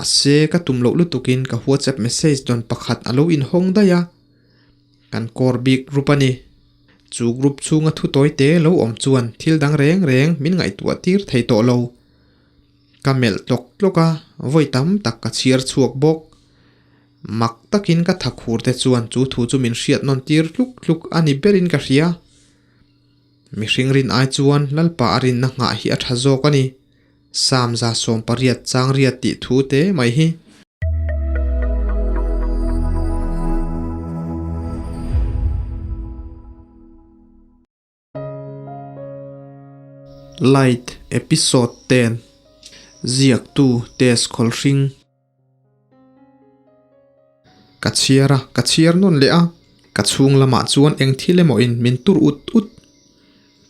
Mahse ka tum loh lutukin ka WhatsApp message dawn pakhat a lo inhawng daih a. Kan core bik group a ni. Chu group chhunga thu tawi te lo awm chuan thil dang reng reng min ngaihtuah tir thei tawh lo. Ka melh tlawk tlawk a, vawi tam tak ka chhiar chhuak bawk. Mak takin ka thakhur te chuan chu thu chu min hriat nawn tir tluk tluk a ni berin ka hria. Mihring rin ai chuan Lalpa a rinna nghah hi a tha zawk a ni. Sam 180 chang riat tih thu te mai hi. Light Episode 10 Ziaktu Tess Khawlhring Ka chhiar a, ka chhiar nawn leh a, ka chhung lamah chuan eng thil emaw in min tur ut ut.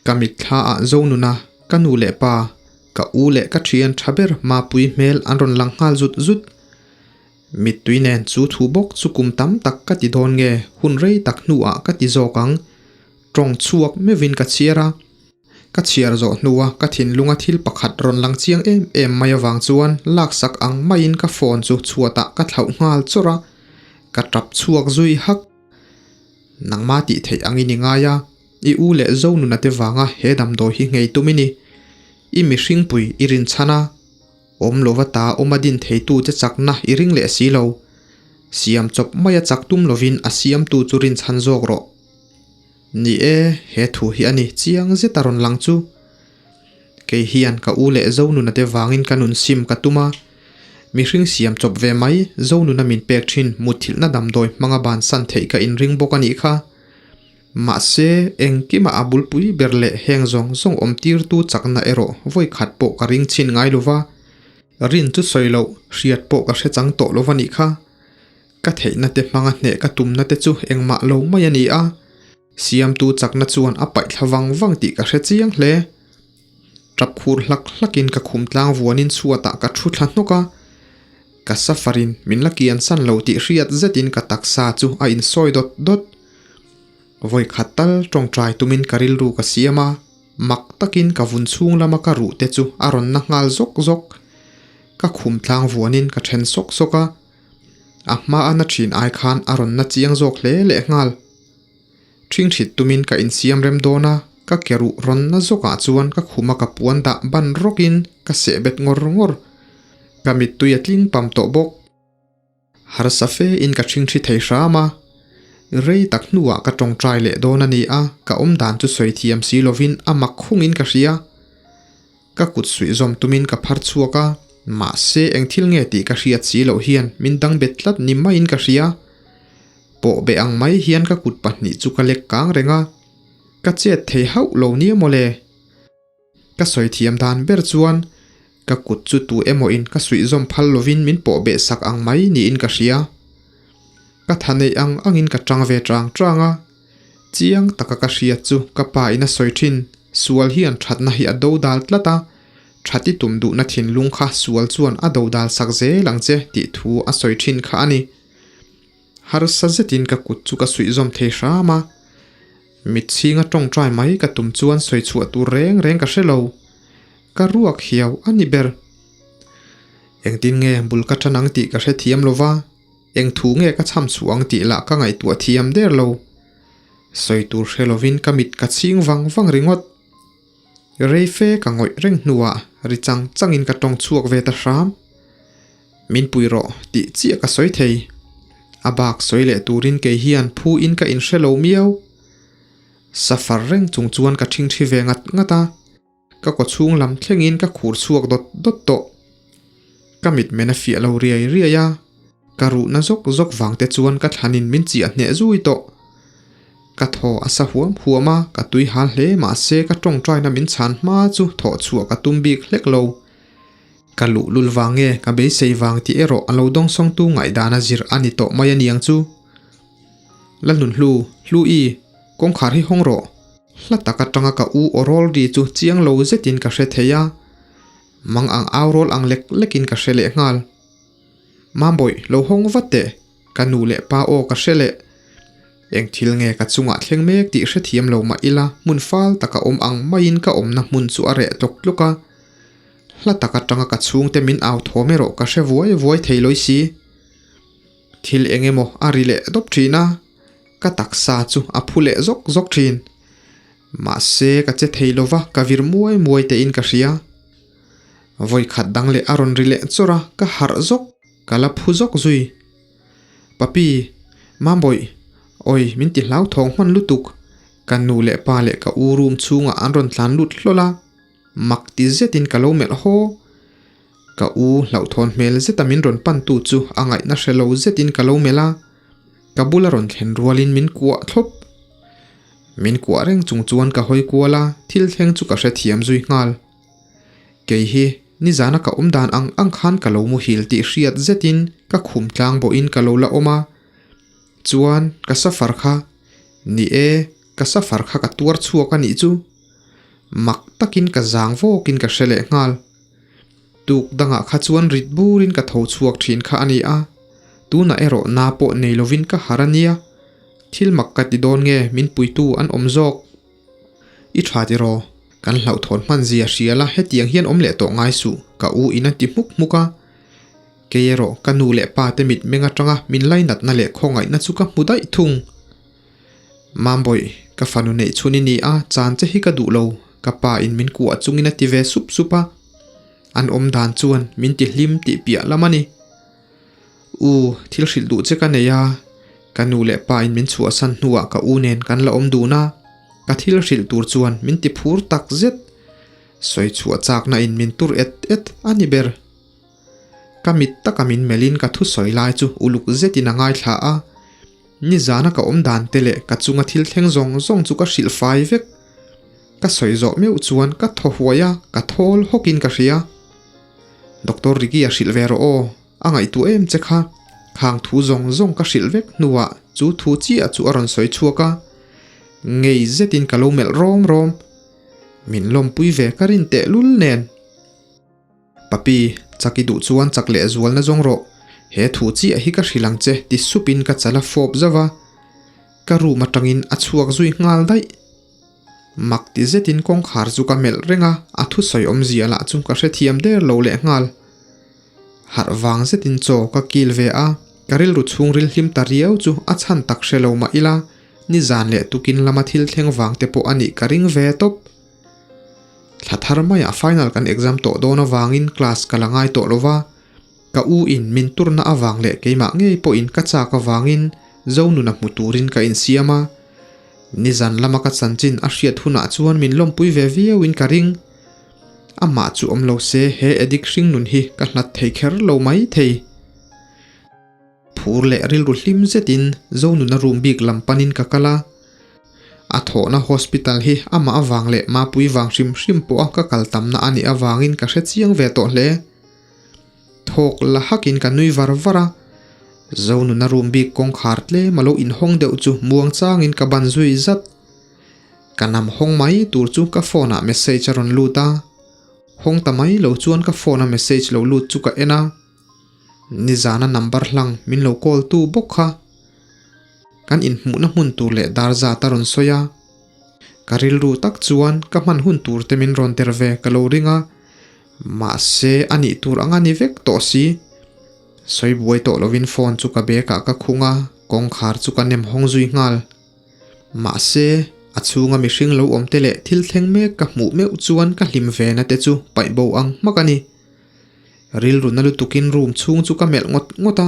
Ka mitthla ah Zonuna, ka nu leh pa, ka u leh ka thian tha ber Mapui hmel an rawn lang nghal zut zut. Mittui nen chu thu bawk chu kum tam tak ka ti dawn nge hun rei tak hnuah ka ti zawk ang. Tawng chhuak meuhin ka chhiar a, ka chhiar zawh hnua ka thinlunga thil pakhat rawn lang chiang em em mai avang chuan laksak ang maiin ka phone chu chhuatah ka thlauh nghal chawrh a, ka tap chhuak zui hak. Nangmah tih theih angin i ngai a, i u leh Zonuna te vanga he damdawi hi nghei tum i ni. I mihringpui i rinchhan a. Awm lova ta awm a din theitu che chakna i ring leh si lo. Siam chawp maia chak tum lovin a siamtu chu rinchhan zawk rawh. Ni e, he thu hi a ni chiang zet a rawn lang chu. Kei hian ka u leh Zonuna te vangin ka nun sim ka tum a. Mihring siam chawp ve mai Zonuna min pek thin mutthilhna damdawi hmanga bansan theih ka inring bawk a nih kha. Mahse, engkimah a bulpui ber leh heng zawng zawng awm tirtu chakna erawh vawi khat pawh ka ring chhin ngai lo va, rin chu sawi loh, hriat pawh ka hre chang tawh lo va nih kha. Ka theihna te hmanga hneh ka tumna te chu engmah lo mai a ni a, siamtu chakna chuan a paih thla vang vang tih ka hre chiang hle. Tap khur hlak hlakin ka khum tlang vuanin chhuatah ka thu thla hnawk a, ka safarin min la kian san lo tih hriat zetin ka taksa chu a insawi dawt dawt. Vawi khat tal tawngtai tumin ka rilru ka siam a, mak takin ka vun chhung lama ka ruh te chu a rawn na nghal zawk zawk. Ka khum tlang vuanin ka then sawk sawk a, a hma a na thin ai khan a rawn na chiang zawk hle leh nghal. Ṭhingṭhit tumin ka insiam rem dawn a, ka ke ruh rawn na zawkah chuan ka khuma ka puan dah ban rawkin ka seh bet ngawr ngawr. Ka mittui a tling pam tawh bawk. Harsa fe in ka ṭhingṭhi thei hram a, rei tak hnuah ka ṭawngṭai leh dawn a ni a, ka awm dan chu sawi thiam si lovin a mak khungin ka hria. Ka kut suih zawm tumin ka phar chhuak a, mahse eng thil nge tih ka hriat si loh hian min dang bet tlat ni maiin ka hria. Pawh be ang mai hian ka kut pahnih chu ka lek kang reng a, ka chet thei hauh lo nia mawle. Ka sawi thiam dan ber chuan ka kut chu tu emaw in ka suih zawm phal lovin min pawh beh sak ang mai niin ka hria. Ka tha neih ang angin ka tang ve tang tang a, chiang taka ka hriat chu ka pa in a sawi thin, sual hian thatna hi a do dal tlat a, that i tum duhna thinlung kha sual chuan a do dal sak zel ang che tih thu a sawi thin kha a ni. Harsa zetin ka kut chu ka suih zawm thei hram a, mitchhinga tawngtai mai ka tum chuan sawi chhuah tur reng reng ka hre lo. Ka ruak hiau a ni ber. Engtin nge bul ka tan ang tih ka hre thiam lo va, eng thu nge ka chham chhuah ang tih lah ka ngaihtuah thiam der lo. Sawi tur hre lovin ka mit ka chhing vang vang ringawt. Rei fe ka ngawih reng hnuah ri chang changin ka tawng chhuak ve ta hram. Min pui rawh tih chiah ka sawi thei. A bak sawi leh turin kei hian phu in ka inhre lo miau. Safar reng chung chuan ka ṭhingṭhi ve ngat ngat a, ka kaw chhung lam thlengin ka khur chhuak dawt dawt tawh. Ka mitmen a fiah lo riai riai a, Ka ruhna zawk zawk vang te chuan ka thlanin min chiah hneh zui tawh. Ka thaw a sa huam huam a, ka tui hal hle mahse ka tawngtaina min chhan hma chu thawh chhuah ka tum bik hlek lo. Ka luhlul vang nge ka beisei vang tih erawh a lo dawngsawngtu ngaihdana zir a ni tawh mai a niang chu. Lalnunhlu, Hlu-i, kawngkhar hi hawng rawh. Hla tak atanga ka u aw rawl ri chu chiang lo zetin ka hre thei a, mang ang au rawl ang lek lekin ka hre lehnghal. Mambawih, lo hawng vat teh, ka nu leh pa aw ka hre leh. Eng thil nge ka chungah thleng mek tih hrethiam lo mah ila hmun fal taka awm ang maiin ka awmna hmun chu a reh tlawk tlawk a. Hla tak atanga ka chhungte min au thawm erawh ka hre vuai vuai thei lawi si. Thil eng emaw a ri leh dawp thin a, ka taksa chu a phu leh zawk zawk thin. Mahse ka che thei lova ka vir muai muai tein ka hria. Vawi khat dang leh a rawn ri leh chawrh a, ka harh zawk, ka la phu zawk zui. Papi, Mambawih, awi min ti hlauthawng hman lutuk, ka nu leh pa leh ka u room chhungah an rawn tlan lut hlawl a. Mak ti zetin ka lo melh haw. Ka u hlauhthawn hmel zeta min rawn pantu chu a ngaihna hre lo zetin ka lo melh a, ka bula rawn thlen rualin min kuah thlawp. Min kuah reng chung chuan ka hawi kual a, thil thleng chu ka hrethiam zui nghal. Kei hi nizana ka awm dan ang ang khan ka lo muhil tih hriat zetin ka khum tlang bawhin ka lo la awm a, chuan ka safar kha, ni e, ka safar kha ka tuar chhuak a nih chu. Mak takin ka zang vawkin ka hre leh nghal. Tuk dangah kha chuan rit burin ka tho chhuak thin kha a ni a, tunah erawh na pawh nei lovin ka har a nia. Thil mak ka ti dawn nge min puitu an awm zawk? I tha tiraw? Kan hlauhthawn hman zia hria la hetiang hian awm leh tawh ngai suh ka u in a ti hmuk hmuk a. Kei erawh ka nu leh pa te mitmeng atanga min lainatna leh khawngaihna chu ka hmu daih thung. Mambawih, ka fanu neih chhun i ni a, chan che hi ka duh lo, ka pa in min kuah chungin a ti ve sup sup a. An awm dan chuan min ti hlim tih piah lam a ni. U, thil hrilh duh che ka nei a, ka nu leh pa in min chhuahsan hnuah ka u nen kan la awm dun a, ka thil hrilh tur chuan min ti phur tak zet. Sawi chhuah chakna in min tur et et a ni ber. Ka mit taka min melhin ka thusawi lai chu uluk zetin a ngaithla a. Nizana ka awm dan te leh ka chunga thil thleng zawng zawng chu ka hrilh fai vek. Ka sawi zawh meuh chuan ka thaw huai a, ka thawl hawkin ka hria. Doctor Ricky a hrilh ve rawh aw, a ngaihtuah em che kha. Khang thu zawng zawng ka hrilh vek hnuah chu thu chiah chu a rawn sawi chhuak a. Ngei zetin ka lo melh rawm rawm. Min lawmpui ve ka rin tehlul nen. Papi, chak i duh chuan chak leh zualna zawng rawh. He thu chiah hi ka hrilh ang che ti supin ka chal a fawp zauh a. Ka room atangin a chhuak zui nghal daih. Mak ti zetin kawngkhar chu ka melh reng a, a thusawi awmzia lah chu ka hrethiam der lo leh nghal. Harh vang zetin chaw ka kil ve a, ka rilru chhungril hlim ta riau chu a chhan tak hre lo mah ila, nizan leh tukin lama thil thleng vang te pawh a nih ka ring ve tawp. Thla thar maiah final kan exam tawh dawn avangin class ka la ngai tawh lova, ka u in min turna avang leh keimah ngei pawhin ka chak avangin Zonuna hmu turin ka insiam a. Nizan lama ka chanchin a hriat hunah chuan min lawmpui ve viauin ka ring. Amah chu awm lo se he addict hringnun hi ka hlat thei kher lo mai thei. Phur leh rilru hlim zetin Zonuna room bik lam panin ka kal a. A thawhna hospital hi amah avang leh Mapui vang hrim hrim pawha ka kal tamna a nih avangin ka hre chiang ve tawh hle. Thawk la hakin ka nui var var a. Zonuna room bik kawngkhar tlem a lo inhawng deuh chu muang changin ka ban zui zat. Ka nam hawng mai tur chu ka phone ah message a rawn lut a. Hawng ta mai lo chuan ka phone a message lo lut chu ka en a. Nizana number hlang min lo call tu bawk kha. Kan inhmuhna hmun tur leh dar zat a rawn sawi a. Ka rilru tak chuan ka hman hun tur te min rawn der ve ka lo ring a. Mahse a nih tur anga ni vek tawh si. Sawi buai tawh lovin phone chu ka bag ah ka khung a, kawngkhar chu ka nem hawng zui nghal. Mahse a chhunga mihring lo awm te leh thil thleng mek ka hmuh meuh chuan ka hlim ve na te chu paih bo ang hmak a ni. Rilru na lutukin room chhung chu ka melh ngawt ngawt a,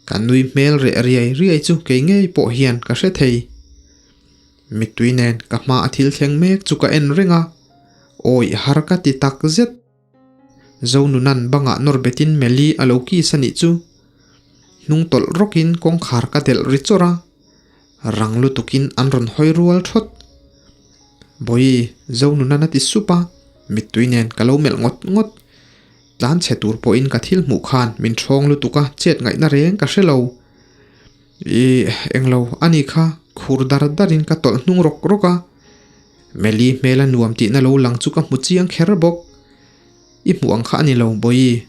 ka nui hmel reh riai riai chu kei ngei pawh hian ka hre thei. Mittui nen ka hma a thil thleng mek chu ka en reng a, awi har ka ti tak zet. Zonunan bangah nawr betin Meli a lo kiss a nih chu. Hnung tawlh rawkin kawngkhar ka delh ri chawrh a, rang lutukin an rawn hawi rual thawt. Bawi, Zonunan a ti sup a, mittui nen ka lo melh ngawt ngawt. Tlan chhe tur pawhin ka thil hmuh khan min ṭhawng lutuk a, chet ngaihna reng ka hre lo. Ih, englo a ni kha, khur dar darin ka tawlh hnung rawk rawk a. Meli hmela nuam tihna lo lang chu ka hmu chiang kher bawk. I hmuh ang kha a ni lo, Bawi.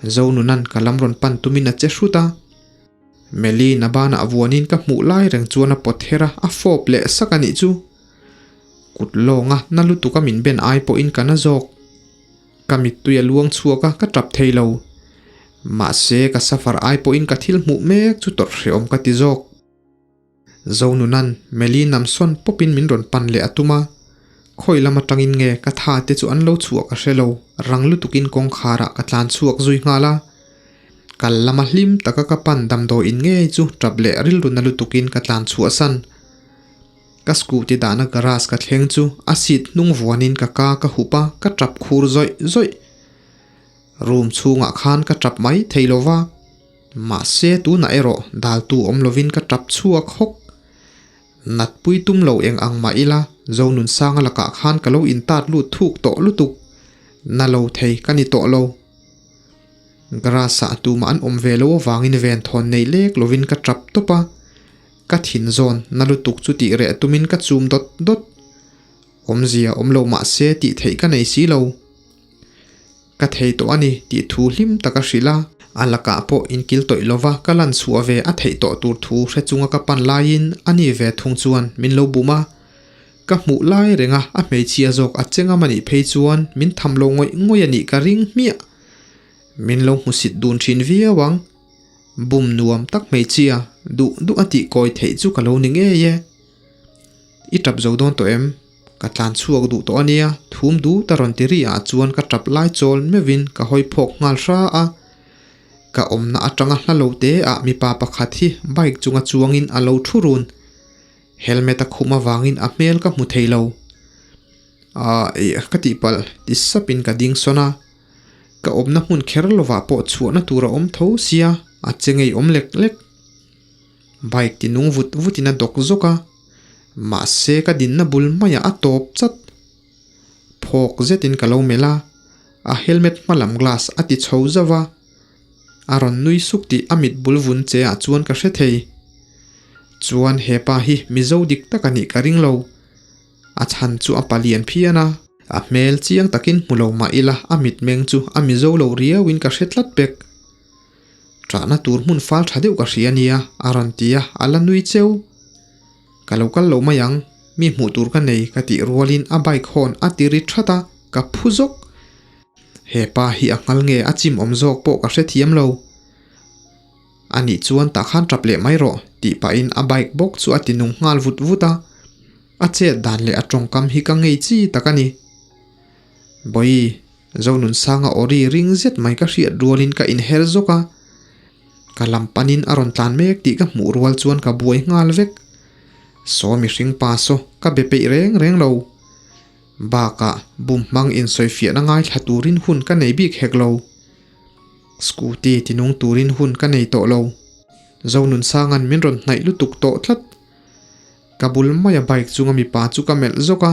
Zonunan ka lam rawn pan tumin a che hrut a. Meli na banah vuanin ka hmuh lai reng chuan a pawt her a, a fawp leh sak a nih chu. Kut lawnga na lutuka min ben ai pawhin ka na zawk. Ka mittui a luang chhuak a, ka tap thei lo. Mahse, ka safar ai pawhin ka thil hmuh mek chu tawrh hrehawm ka ti zawk. Zonunan Meli namsawn pawpin min rawn pan leh a tum a, khawi lam atangin nge ka tha te chu an lo chhuah ka hre lo, rang lutukin kawngkharah ka tlan chhuak zui nghal a. Kal lama hlim taka ka pan damdawiin ngei chu tap leh rilru na lutukin ka tlan chhuahsan. Ka scooty dahna garage ka thleng chu a seat hnung vuanin ka ka ka hup a, ka tap khur zawih zawih. Room chhungah khan ka tap mai thei lo va, mahse tunah erawh daltu awm lovin ka tap chhuak hawk. Natpui tum lo eng ang mah ila Zonunsanga lakah khan ka lo intat lut thuk tawh lutuk, na lo thei ka ni tawh lo. Garage-ah tumah an awm ve lo avangin venthawn nei lek lovin ka tap tawp a. Ka thin zawn na lutuk chu tih reh tumin ka chum dawt dawt. Awmzia awm lo mah se tih theih ka nei si lo. Ka thei tawh a ni tih thu hlim tak a hrilh a. A lakah pawh inkil tawih lova ka lan chhuah ve a theih tawh tur thu hre chunga ka pan laiin a ni ve thung chuan min lo bum a. Ka hmuh lai renga a hmeichhia zawk a cheng a nih phei chuan min tham lo ngawih ngawih a nih ka ring hmiah. Min lo hmusit dun thin viau ang. Bum nuam tak hmeichhia duh duh a tih kawi theih chu ka lo ni ngei e. I tap zo dawn tawh em? Ka tlan chhuak duh tawh a nia, thum dut a rawn ti ri ah chuan ka tap lai chawl meuhin ka hawi phawk nghal hra a. Ka awmna atanga hla lo te ah mipa pakhat hi bike chunga chuangin a lo thu run. Helmet a khum avangin a hmel ka hmu thei lo. Aah ih ka tihpalh ti sapin ka ding sawn a. Ka awmna hmun kher lovah pawh chhuahna tur a awm tho sia, a che ngei awm lek lek. Bike ti nung vut vutin a dawk zawk a, mahse ka dinna bul maiah a tawp chat. Phawk zetin ka lo melh a, a helmet hma lam glass a ti chho zauh a, a rawn nui suk tih a mit bul vun che ah chuan ka hre thei. Chuan hepa hi Mizo dik tak a nih ka ring lo. A chhan chu a palian phian a. A hmel chiang takin hmu lo mah ila a mitmeng chu a mizo lo riauin ka hre tlat pek. Ṭahna tur hmun fal ṭha deuh ka hria nia, a rawn ti a, a la nui cheu. Ka lo kal lo mai ang, mi hmuh tur ka nei ka tih rualin a bike hawn a ti ri ṭhat a, ka phu zawk. He pa hi a nghal nge a chim awm zawk pawh ka hrethiam lo. A nih chuan tah khan tap leh mai rawh tih pahin a bike bawk chu a ti nung nghal vut vut a, a chet dan leh a tawngkam hi ka ngei chi tak a ni. Bawi, Zonunsanga aw ri ring zet mai ka hriat rualin ka inher zawk a, ka lam panin a rawn tlan mek tih ka hmuh rual chuan ka buai nghal vek. Saw mihring pa saw ka be peih reng reng lo. Bakah bum hmang insawifiahna ngaithla turin hun ka nei bik hek lo. Scooty tinung turin hun ka nei tawh lo. Zonunsanga'n min rawn hnaih lutuk tawh tlat. Ka bul maia bike chunga mipa chu ka melh zawk a.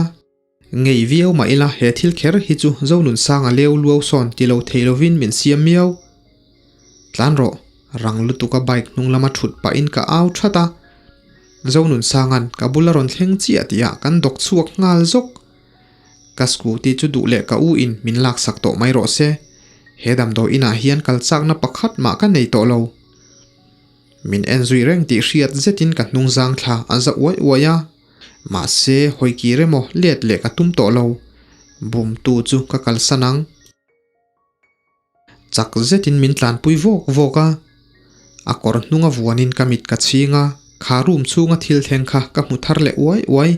Ngei viau mah ila he thil kher hi chu Zonunsanga leu luau sawn ti lo thei lovin min siam miau. Tlan rawh, rang lutuka bike hnung lama thut pahin ka au that a. Zonunsanga'n ka bula rawn thleng chiah tihah kan dawk chhuak nghal zawk. Ka scooty chu duh leh ka u in min laksak tawh mai rawh se. He damdawi inah hian kal chakna pakhat mah ka nei tawh lo. Min en zui reng tih hriat zetin ka hnung zang thla a za uai uai a. Mahse hawi kir emaw let leh ka tum tawh lo. Bumtu chu ka kalsan ang. Chak zetin min tlanpui vawk vawk a, a kawr hnunga vuanin ka mit ka chhing a, kha room chhunga thil thleng kha ka hmu thar leh uai uai.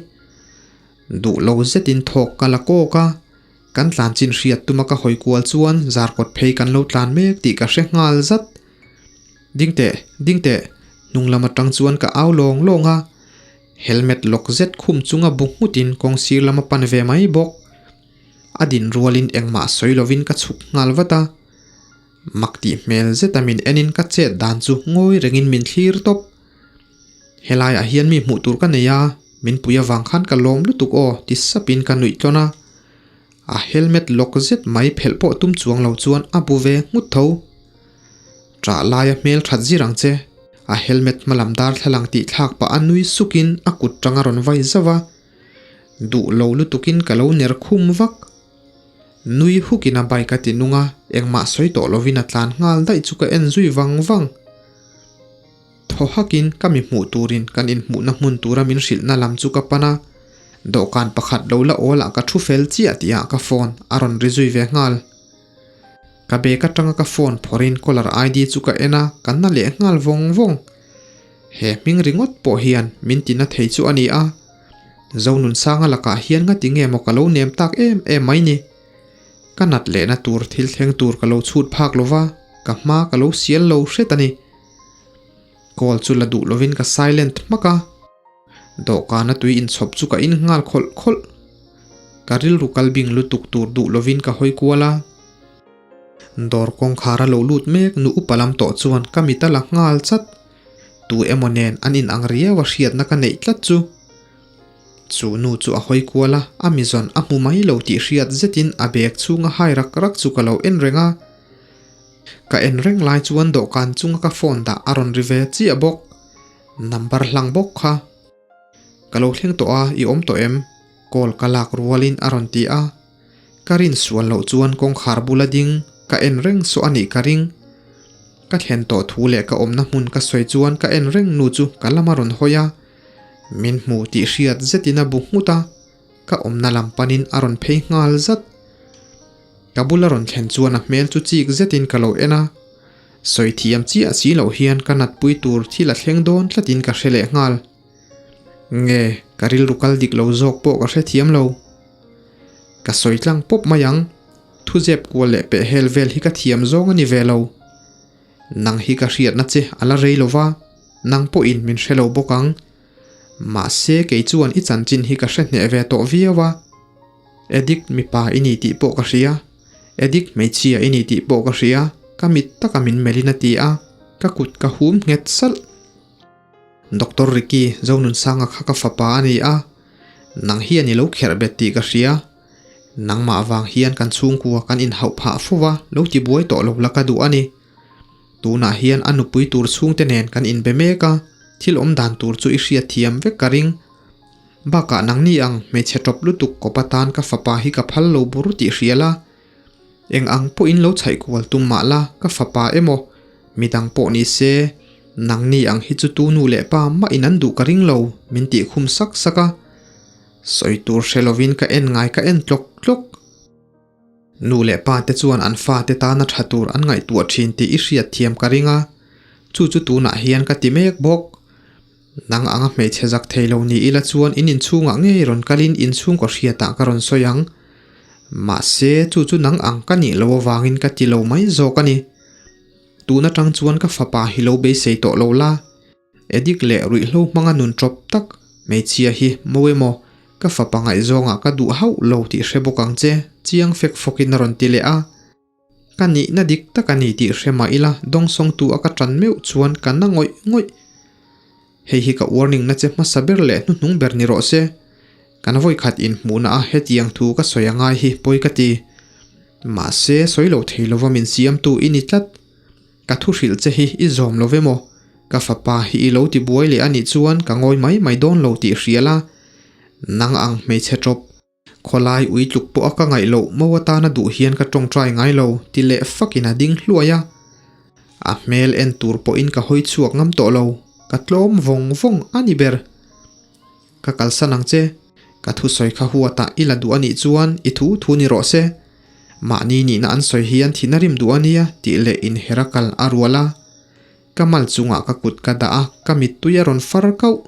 Duh lo zetin thawk ka la kawk a, kan tlan chin hriat tuma ka hawi kual chuan zarkawt phei kan lo tlan mek tih ka hre nghal zat. Ding teh, ding teh, hnung lam atang chuan ka au lawng lawng a, helmet lawk zet khum chunga bu nghutin kawng sir lam a pan ve mai bawk. A din rualin engmah sawi lovin ka chhuk nghal vat a, mak tih hmel zeta min enin ka chet dan chu ngawi rengin min thlir tawp. Helaiah hian mi hmuh tur ka nei a, min pui avang khan ka lawm lutuk aw ti sapin ka nuih tlawn a. A helmet lawk zet mai phelh pawh tum chuang lo chuan a bu ve nghut tho. Ṭah laia hmel ṭhat zir ang che. A helmet hmalam darthlalang tih thlak pah a nui sukin a kut ṭang a rawn vai zauh a. Duh lo lutukin ka lo ner khum vak. Nui hukin a bike a ti nung a, engmah sawi tawh lovin a tlan nghal daih chu ka en zui vang vang. Thaw hakin ka mi hmuh turin kan inhmuhna hmun tura min hrilhna lam chu ka pan a, dawhkan pakhat lo la awlah ka thu fel chiah tihah ka phone a rawn ri zui ve nghal. Ka bag atanga ka phone phawrhin caller ID chu ka en a, ka na leh nghal vawng vawng. He hming ringawt pawh hian min tina thei chu a ni a. Zonunsanga lakah hian ngati nge maw ka lo nem tak em em mai ni. Ka nat lehna tur thil thleng tur ka lo chhut phak lo va, ka hma ka lo sial lo hret a ni. Call chu la duh lovin ka silent hmak a. Dawhkana tui inchhawp chu ka in nghal khawlh khawlh. Ka rilru kal bing lutuk tur duh lovin ka hawi kual a. Dawr kawngkhar a lo lut mek nu upa lam tawh chuan ka mit a la nghal chat. Tu emaw nen an inang riau a hriatna ka neih tlat chu. Chu nu chu a hawi kual a, a mizawn a hmu mai lo tih hriat zetin a bag chhunga hai rak rak chu ka lo en reng a. Ka en reng lai chuan dawhkan chunga ka phone dah a rawn ri ve chiah bawk. Number hlang bawk kha. Ka lo thleng tawh a, i awm tawh em? Call ka lak rualin a rawn ti a. Ka rin sual loh chuan kawngkhar bula ding ka en reng saw a nih ka ring. Ka thlen tawh thu leh ka awmna hmun ka sawi chuan ka en reng nu chu ka lam a rawn hawi a. Min hmu tih hriat zetin a bu nghut a, ka awmna lam panin a rawn phei nghal zat. Ka bula rawn thlen chuan a hmel chu chik zetin ka lo en a. Sawi thiam chiah si loh hian ka natpui tur thil a thleng dawn tlatin ka hre leh nghal. Nge, ka rilru kal dik lo zawk pawh ka hre thiam lo. Ka sawi tlang pawp mai ang, thu zep kual leh peh hel vel hi ka thiam zawng a ni ve lo. Nang hi ka hriatna che a la rei lo va, nang pawhin min hre lo bawk ang. Mahse kei chuan i chanchin hi ka hre hneh ve tawh viau a. Addict mipa i ni tih pawh ka hria, addict hmeichhia i ni tih pawh ka hria, ka mit taka min melhin a ti a, ka kut ka hum nghet salh. Doctor Ricky Zonunsanga kha ka fapa a ni a, nang hian i lo kherh bet tih ka hria. Nangmah vang hian kan chhungkua kan inhauh phah fo va, lo ti buai tawh lo la ka duh a ni. Tunah hian a nupui tur chhungte nen kan inbe mek a, thil awm dan tur chu i hriatthiam vek ka ring. Bakah nangni ang hmeichhe tawp lutuk kawp atan ka fapa hi ka phal lo bur tih hria la. Eng ang pawhin lo chhaih kual tum mah la ka fapa emaw midang pawh ni se nangni ang hi chu tu nu leh pa mah in an duh ka ring lo min tih khum sak sak a. Sawi tur hre lovin ka en ngai ka en tlawk tlawk. Nu leh pa te chuan an fate tana tha tur an ngaihtuah thin tih i hriat thiam ka ring a, chu chu tunah hian ka ti mek bawk. Nang anga hmeichhe zak thei lo ni ila chuan in inchhungah ngei rawn kalin inchhungkaw hriatah ka rawn sawi ang. Mahse, chu chu nang ang ka nih lo avangin ka ti lo mai zawk a ni. Tun atang chuan ka fapa hi lo beisei tawh lo la. Edik leh ruihhlo hmanga nun tawp tak hmeichhia hi mo emaw ka fapa ngaihzawngah ka duh hauh lo tih hre bawk ang che, chiang fek fawkin a rawn ti leh a. Ka nihna dik tak a ni tih hre mah ila dawngsawngtu a ka tan meuh chuan ka na ngawih ngawih. Hei hi ka warning na che hmasa ber leh hnuhnung ber ni rawh se. Kan vawikhat inhmuhna a hetiang thu ka sawi angai hi pawi ka ti. Mahse sawi lo thei lova min siamtu i ni tlat. Ka thu hrilh che hi i zawm lo ve maw? Ka fapa hi i lo ti buai leh a nih chuan ka ngawi mai mai dawn lo tih hria la. Nang ang hmeichhe tawp. Khawlai ui tluk pawh a ka ngaih loh mo atana duh hian ka tawngtai ngai lo ti leh fakin a ding hluai a. A hmel en tur pawhin ka hawi chhuak ngam tawh lo, ka tlawm vawng vawng a ni ber. Ka kalsan ang che, ka thusawi kha huatah i la duh a nih chuan i thu thu ni rawh se. Mahni nihna an sawi hian thin a rim duh a nia tih leh inher a kal a rual a. Ka mal chungah ka kut ka dah a, ka mittui a rawn far kauh.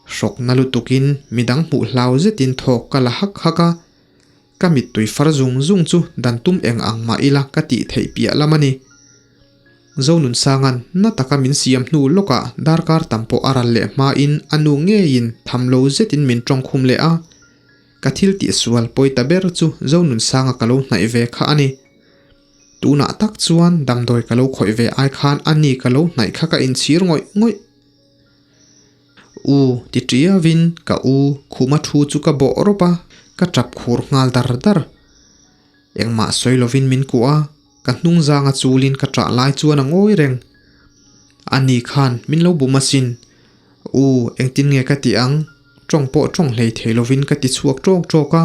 Hrawkna lutukin midang hmuh hlau zetin thawk ka la hak hak a, ka mittui far zung zung chu dan tum eng ang mah ila ka tih theih piah lam a ni. Zonunsanga'n na taka min siam hnu lawkah darkar tam pawh a ral leh hmain a nu ngeiin tham lo zetin min tawngkhum leh a, ka thil tihsual pawi ta ber chu Zonunsanga ka lo hnaih ve kha a ni. Tunah tak chuan damdawi ka lo khawih ve ai khan a ni ka lo hnaih kha ka inchhir ngawih ngawih. U ti ṭiavin ka u khuma thu chu ka bawh rawp a, ka ṭap khur nghal dar dar. Engmah sawi lovin min kuah a, ka hnung zanga chulin ka ṭah lai chuan a ngawi reng. Ani khan min lo bum asin. U engtin nge ka tih ang? Ṭawng pawh ṭawng hlei thei lovin ka ti chhuak ṭawk ṭawk a.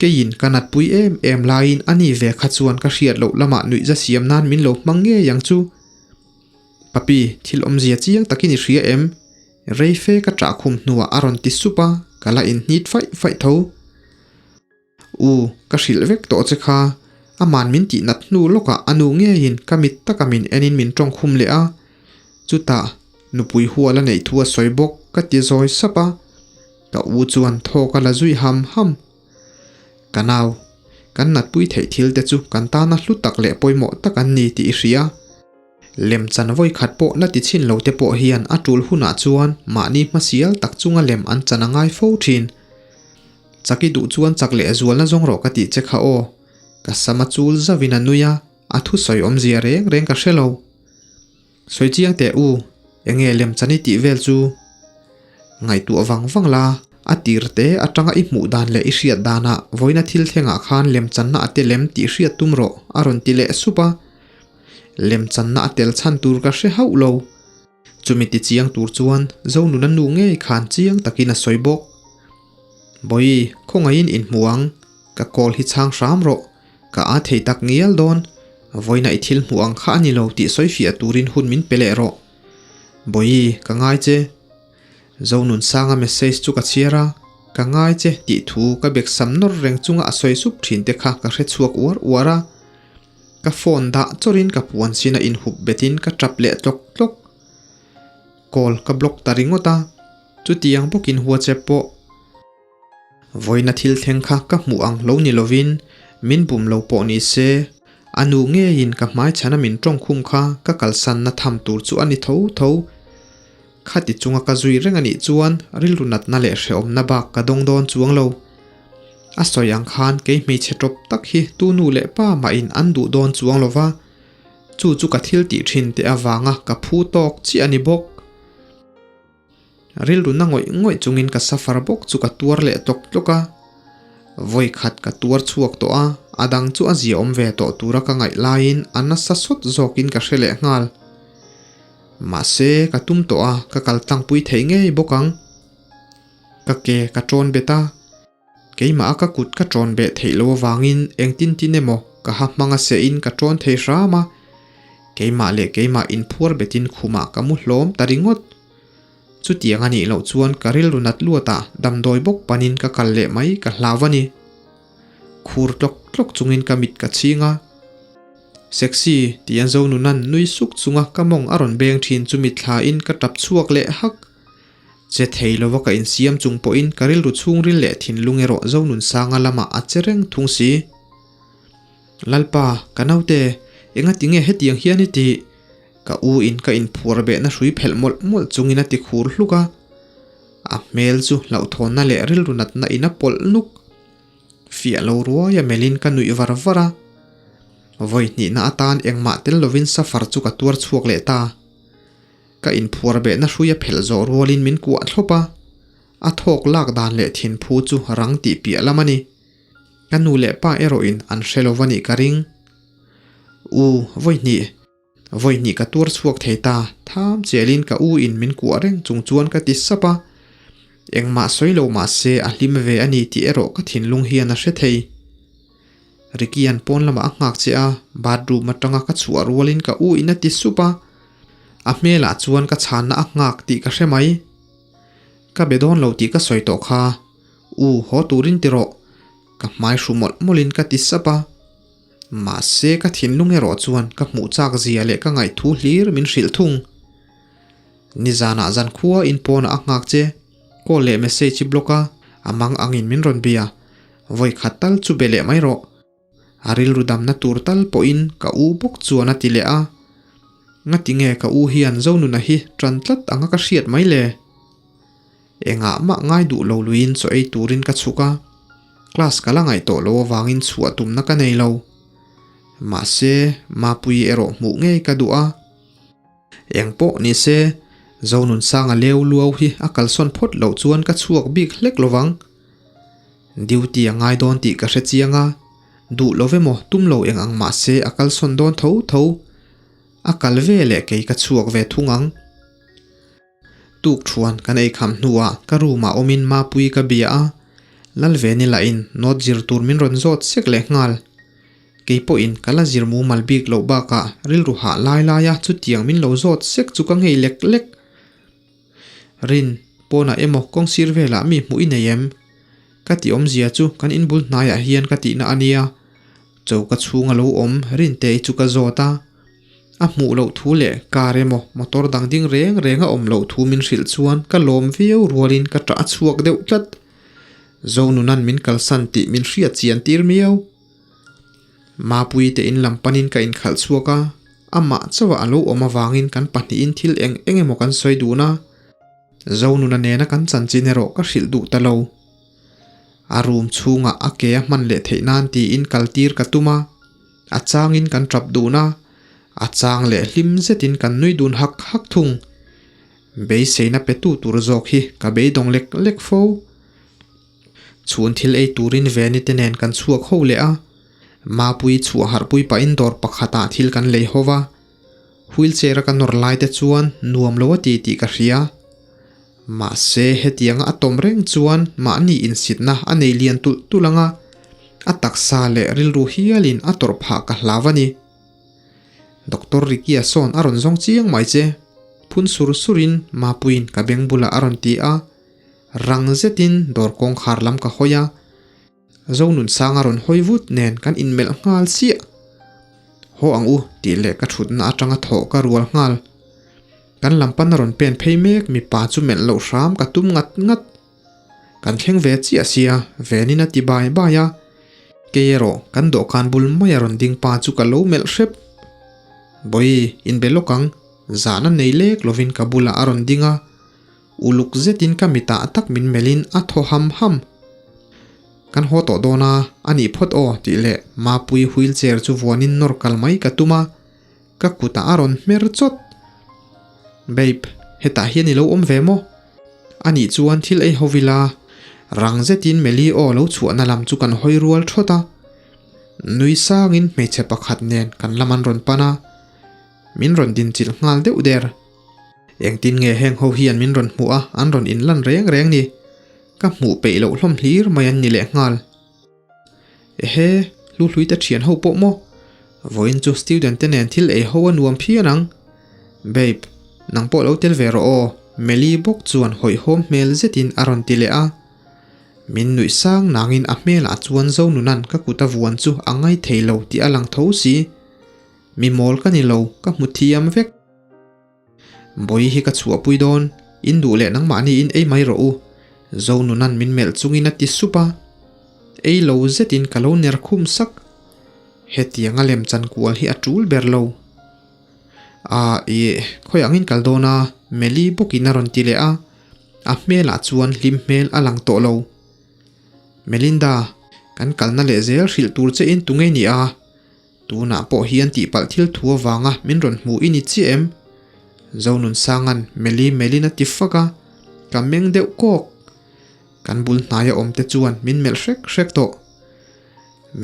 Keiin ka natpui em em laiin ani ve kha chuan ka hriat loh lamah nuihza siam nan min lo hmang ngei ang chu. Papi, thil awmzia chiang takin i hria em? Rei fe ka ṭah khum hnuah a rawn ti sup a, ka la inhnit faih faih tho. U, ka hrilh vek tawh che kha. Aman min tih nat hnu lawkah a nu ngeiin ka mit taka min enin min tawng khum leh a, chutah nupui hual a neih thu a sawi bawk ka ti zawi sap a, ka u chuan thawk a la zui ham ham. Ka nau, kan natpui theih thil te chu kan tana hlu tak leh pawimawh tak an ni tih i hria. Lem chan vawi khat pawh la ti chhin lo te pawh hian a tul hunah chuan mahni hmasial tak chunga lem an chan a ngai fo thin. Chak i duh chuan chak leh zualna zawng rawh ka tih che kha aw. Ka sam a chul zauhin a nui a, a thusawi awmzia reng reng ka hre lo. Sawi chiang teh u, enge lem chan i tih vel chu? Ngaihtuah vang vang la, a tir te atanga i hmuh dan leh i hriat danah vawiina thil thlengah khan lem channa a tel em tih hriat tum rawh a rawn ti leh sup a. Lem channa a tel chhan tur ka hre hauh lo. Chumi ti chiang tur chuan Zonuna nu ngei khan chiang takin a sawi bawk. Bawi, khawngaihin inhmu ang, ka call hi chhang hram rawh, ka a thei tak ngial dawn, vawiina i thil hmuh ang kha a ni lo tih sawi fiah turin hun min pe leh rawh. Bawi, ka ngai che. Zonunsanga message chu ka chhiar a, ka ngai che tih thu ka beksam nawr reng chunga a sawi sup thin te kha ka hre chhuak uar uar a. Ka phone dah chawrin ka puan sin a inhup betin ka tap leh tlawk tlawk. Call ka block ta ringawt a, chutiang bawkin WhatsApp pawh. Vawiina thil thleng kha ka hmuh ang lo ni lovin min bum lo pawh ni se, a nu ngeiin ka hmai chhana min tawngkhum kha ka kalsanna tham tur chu a ni tho tho. Khati chunga ka zui reng a nih chuan rilru natna leh hrehawmna bak ka dawng dawn chuang lo. A sawi ang khan kei hmeichhe tawp tak hi tu nu leh pa mahin an duh dawn chuang lo va, chu chu ka thil tih thin teh avanga ka phu tawk chiah a ni bawk. Rilru na ngawih ngawih chungin ka safar bawk chu ka tuar leh tlawk tlawk a. Vawi khat ka tuar chhuak tawh a, a dang chu a ziaawm ve tawh tura ka ngaih laiin a nasa sawt zawkin ka hre leh nghal. Mahse, ka tum tawh a, ka kal tlangpui thei ngei bawk ang. Ka ke ka ṭawn bet a, keimah a ka kut ka ṭawn beh theih loh avangin engtin tin emaw ka ha hmang a sehin ka ṭawn thei hram a, keimah leh keimah inphuar betin khumah ka mu hlawm ta ringawt. Chutiang a nih loh chuan ka rilru nat luatah damdawi bawk panin ka kal leh mai ka hlau a ni. Khur tlawk tlawk chungin ka mit ka chhing a. Sexy tih an Zonunan nui suk chunga ka mawng a rawn beng thin chu mitthlain ka tap chhuak leh hak. Che thei lova ka insiam chung pawhin ka rilru chhungril leh thinlung erawh Zonunsanga lamah a che reng thung si. Lalpa, ka naute, engati nge hetiang hian i tih? Ka u in ka inphuar behna hrui phelh mawlh mawlh chungin a ti khur hluk a. A hmel chu hlauhthawnna leh rilru natna in a pawlh nuk. Fiah lo ruai a melhin ka nuih var var a. Vawi hnihna atan engmah tel lovin safar chu ka tuar chhuak leh ta. Ka inphuar behna hrui a phelh zawh rualin min kuah thlawp a. A thawk lak dan leh thinphu chu rang tih piah lam a ni. Ka nu leh pa erawhin an hre lo va nih ka ring. U, vawi hnih. Vawi hnih ka tuar chhuak thei ta, tham chialin ka u in min kuah reng chung chuan ka ti sap a. Engmah sawi lo mah se a hlim ve a ni tih erawh ka thinlung hian a hre thei. Ricky-a'n pawn lamah a nghak che a, bathroom atanga ka chhuah rualin ka u in a ti sup a. A hmelah chuan ka chhanna a nghak tih ka hre mai. Ka be dawn lo tih ka sawi tawh kha. U, haw turin ti rawh. Ka hmai hru mawlh mawlhin ka ti sap a. Mahse ka thinlung erawh chuan ka hmuh chak zia leh ka ngaihthu hlir min hrilh thung. Nizanah zankhua in pawnah a nghak che, call leh message i block a, a mang angin min rawn bia. Vawi khat tal chu be leh mai rawh. A rilru damna tur tal pawhin ka u bawk chuan a ti leh a. Ngati nge ka u hian Zonuna hi tan tlat anga ka hriat mai le? Engah mah ngai duh lo luiin chaw ei turin ka chhuk a, class ka la ngaih tawh lo avangin chhuah tumna ka nei lo. Mahse, Mapuii erawh hmuh ngei ka duh a. Eng pawh ni se, Zonunsanga leu luau hi a kalsawn phawt loh chuan ka chhuak bik hlek lovang. Duty a ngai dawn tih ka hre chiang a, duh lo emaw tum lo eng ang mah se a kalsawn dawn tho tho. A kal ve leh kei ka chhuak ve thung ang. Tuk thuan kan ei kham hnuah ka room ah awmin Mapuii ka bia a, Lalveni lahin note zir tur min rawn zawt sek leh nghal. Kei pawhin ka la zir mumal bik loh bakah rilru hah lai laia chutiang min lo zawt sek chu ka ngei lek lek. Rin, pawnah emaw kawng sir velah mi hmuh i nei em? Ka tih awmzia chu kan inbul hnaiah hian ka tihna a nia. Choka chhunga lo awm Rintei chu ka zawt a, a hmuh loh thu leh car emaw motor dang ding reng reng a awm loh thu min hrilh chuan ka lawm viau rualin ka ṭah a chhuak deuh tlat. Zonunan min kalsan tih min hriat chian tir miau. Mapui te in lam panin ka inkhalh chhuak a, amah chauha a lo awm avangin kan pahnihin thil eng eng emaw kan sawi dun a, Zonuna nena kan chanchin erawh ka hrilh duh ta lo. A room chhungah a ke a hman leh theih nan tiin kal tir ka tum a, a changin kan tap dun a, a chang leh hlim zetin kan nui dun hak hak thung. Beiseina petu tur zawk hi ka beidawng lek lek fo. Chhun thil ei turin Veni te nen kan chhuak ho leh a, Mapui chhuah harhpui pahin dawr pakhatah thil kan lei ho va, wheelchair a ka nawr lai te chuan nuam lo a ti tih ka hria. Mahse hetianga a tawm reng chuan mahni insitna a nei lian tulh tulh ang a, a taksa leh rilru hialin a tawrh phah ka hlau a ni. Doctor Ricky-a sawn a rawn zawng chiang mai che, phun sur surin Mapuiin ka beng bulah a rawn ti a. Rang zetin dawr kawngkhar lam ka hawi a, Zonunsanga rawn hawi vut nen kan inmelh nghal chiah. Haw ang u tih leh ka thutna atanga thawh ka rual nghal. Kan lam pan a rawn pen phei mek mipa chu melh loh hram ka tum ngat ngat. Kan thleng ve chiah sia, Venin a ti bai bai a. Kei erawh kan dawhkan bul mai a rawn ding pa chu ka lo melh hrep. Bawi, inbe lawk ang, zahna nei lek lovin ka bulah a rawn ding a. Uluk zetin ka mitah tak min melhin a thaw ham ham. Kan haw tawh dawn a, a nih phawt aw tih leh Mapui wheelchair chu vuanin nawr kal mai ka tum a, ka kutah a rawn hmer chawt. Babe, hetah hian i lo awm ve maw? A nih chuan thil ei ho ila. Rang zetin Meli aw lo chhuahna lam chu kan hawi rual thawt a. Nui sangin hmeichhe pakhat nen kan lam an rawn pan a, min rawn dinchilh nghal deuh der. Engtin nge heng ho hian min rawn hmuh a, an rawn inlan reng reng ni. Ka hmuh peih loh hlawm hlir mai an ni leh nghal. Ehe, Hluhlui te thian ho pawh maw? Vawiin chu student te nen thil ei ho a nuam phian ang. Babe, nang pawh lo tel ve rawh aw, Meli bawk chuan hawihhawm hmel zetin a rawn ti leh a. Min nuih sang nangin a hmelah chuan Zonunan ka kut a vuan chu a ngaithei lo tih a lang tho si. Mi mawl ka ni lo, ka hmu thiam vek. Bawi hi ka chhuahpui dawn, in duh leh nangmahni in ei mai rawh u, Zonunan min melh chungin a ti sup a. Ei lo zetin ka lo ner khum sak. Hetiang a lem chan kual hi a tul ber lo. A, ih, khawi angin kal dawn a, Meli bawkin a rawn ti leh a, a hmelah chuan hlim hmel a lang tawh lo. Melinda, kan kalna leh zel hrilh tur che in tunge ni a? Tunah pawh hian tihpalh thil thu avanga min rawn hmu i ni chiah em? Zonunsanga'n Meli Melin a ti fak a, ka meng deuh kawk. Kan bul hnaia awm te chuan min melh hrek hrek tawh.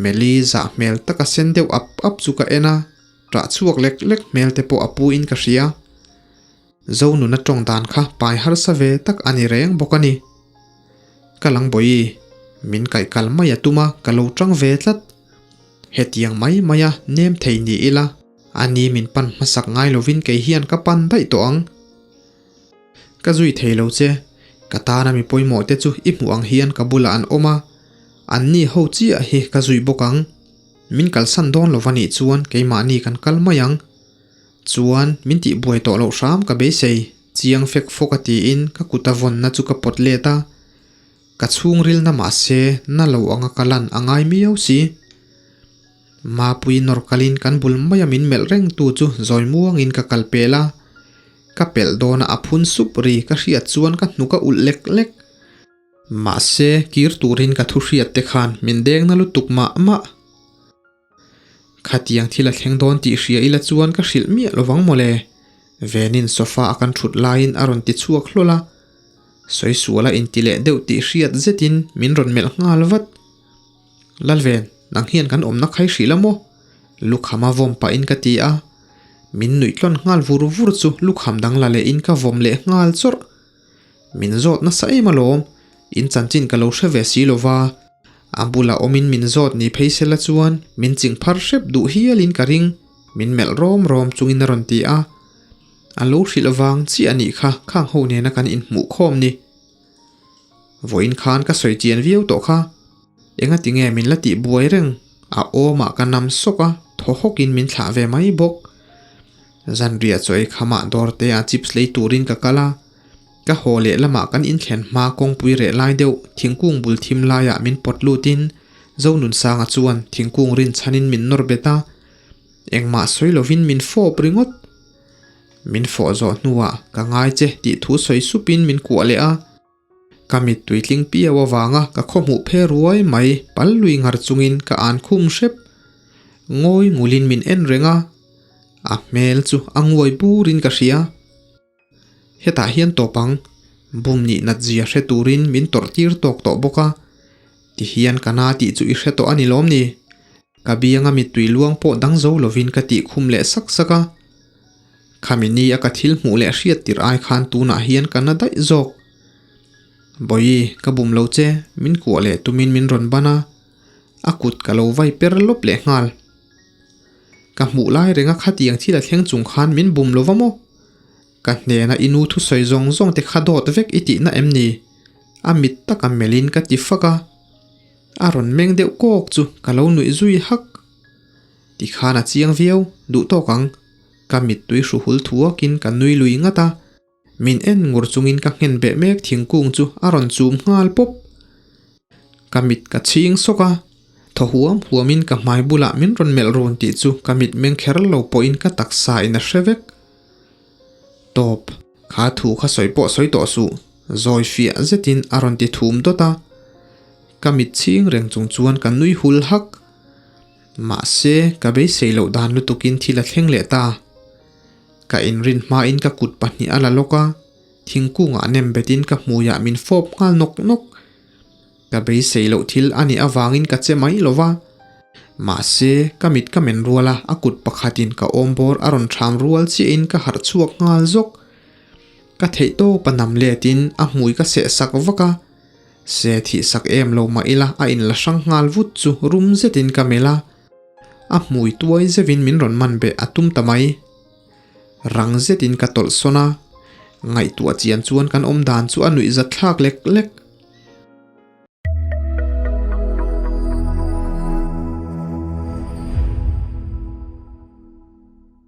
Meli zah hmel taka sen deuh ap ap chu ka en a, ṭah chhuak lek lek hmel te pawh a pu in ka hria. Zonuna tawng dan kha pai harsa ve tak a ni reng bawk a ni. Ka lang bawi, min kaih kal mai a tum a, ka lo tang ve tlat. Hetiang mai maia nem thei ni ila, a ni min pan hmasak ngai lovin kei hian ka pan daih tawh ang. Ka zui thei lo che, ka tana mi pawimawh te chu i hmuh ang hian ka bulah an awm a, an ni ho chiah hi ka zui bawk ang. Min kalsan dawn lo va nih chuan keimahni kan kal mai ang. Chuan min tih buai tawh loh hram ka beisei, chiang fek fawk a tiin ka kut a vawnna chu ka pawt let a. Ka chhungril na mahse na lo anga ka lan a ngai miau si. Mapui nawr kalin kan bul maia min melh reng tu chu zawi muangin ka kal pel a. Ka pelh dawna a phun sup ri ka hriat chuan ka hnuk a ulh lek lek. Mahse kir turin ka thu hriat te khan min deng na lutuk mah mah. Khatiang thil a thleng dawn tih hria ila chuan ka hrilh miah lovang mawle. Venin sofa a kan thut laiin a rawn ti chhuak hlawl a. Sawi sual a inti leh deuh tih hriat zetin min rawn melh nghal vat. Lalven, nang hian kan awmna khai hrilh a maw? Lukham a vawm pahin ka ti a. Min nuih tlawn nghal vur vur chu lukham dang la lehin ka vawm leh nghal chawrh. Min zawt nasa em alawm, in chanchin ka lo hre ve si lova, a bulah awmin min zawt ni phei sela chuan min ching phar hrep duh hialin ka ring, min melh rawm rawm chungin a rawn ti a. A lo hrilh vang chiah a nih kha khang ho nena kan inhmuh khawm ni. Vawiin khan ka sawi chian viau tawh kha, enga tinge min la tih buai reng? A awmah ka nam sawk a, thaw hawkin min thlah ve mai bawk. Zanriah chaw ei khamah dawrte ah chips lei turin ka kal a, ka haw leh lamah kan inthlen hma kawngpui reh lai deuh thingkung bul thim laiah min pawt lutin Zonunsanga chuan thingkung rinchhanin min nawr bet a, engmah sawi lovin min fawp ringawt. Min fawh zawh hnuah ka ngai che tih thu sawi supin min kuah leh a. Ka mittui tling piau avanga ka khawhmuh phe ruai mai pal lui ngar chungin ka an khum hrep. Ngawi ngulin min en reng a, a hmel chu a nguai burin ka hria. Hetah hian tawp ang, bum nih nat zia hre turin min tawrh tir tawk tawh bawk a, tihian ka na tih chu i hre tawh a ni lawm ni? Ka bianga mittui luang pawh dang zo lovin ka tih khum leh sak sak a. Khami ni a ka thil hmuh leh hriat tirh ai khan tunah hian ka na daih zawk. Bawihi, ka bum lo che, min kuah leh tumin min rawn ban a, a kut ka lo vai per lawp leh nghal. Ka hmuh lai renga khatiang thil a thleng chung khan min bum lo va maw? Ka hnena i nu thusawi zawng zawng te kha dawt vek i tihna em ni? A mit taka melhin ka ti fak a. A rawn meng deuh kawk chu ka lo nuih zui hak. Tikhan a chiang viau, duh tawk ang. Ka mittui hru hul thuakin ka nui lui ngat a. Min en ngur chungin ka nghen beh mek thingkung chu a rawn chum nghal pawp. Ka mit ka chhing sawk a, thaw huam huamin ka hmai bulah min rawn melh run tih chu ka mit meng kher lo pawhin ka taksa in a hre vek. Tawp, kha thu kha sawi pawh sawi tawh suh, zawi fiah zetin a rawn ti thum dawt a. Ka mit chhing reng chung chuan ka nui hul hak. Mahse, ka beisei loh dan lutukin thil a thleng leh ta. Ka inrin hmain ka kut pahnih a la lawk a, thingkungah nem betin ka hmuiah min fawp nghal nawk nawk. Ka beisei loh thil a nih avangin ka che mai lo va. Mahse, ka mit ka men rual a, a kut pakhatin ka awm bawr a rawn ṭham rual chiahin ka harh chhuak nghal zawk. Ka theih tawp a nam letin a hmui ka seh sak vak a, se thih sak em lo mah ila a inla hrang nghal vut chu rum zetin ka melh a. A hmui tuai zeuhin min rawn man beh a tum ta mai. Rang zetin ka tawlh sawn a, ngaihtuah chian chuan kan awm dan chu a nuih zat thlak lek lek.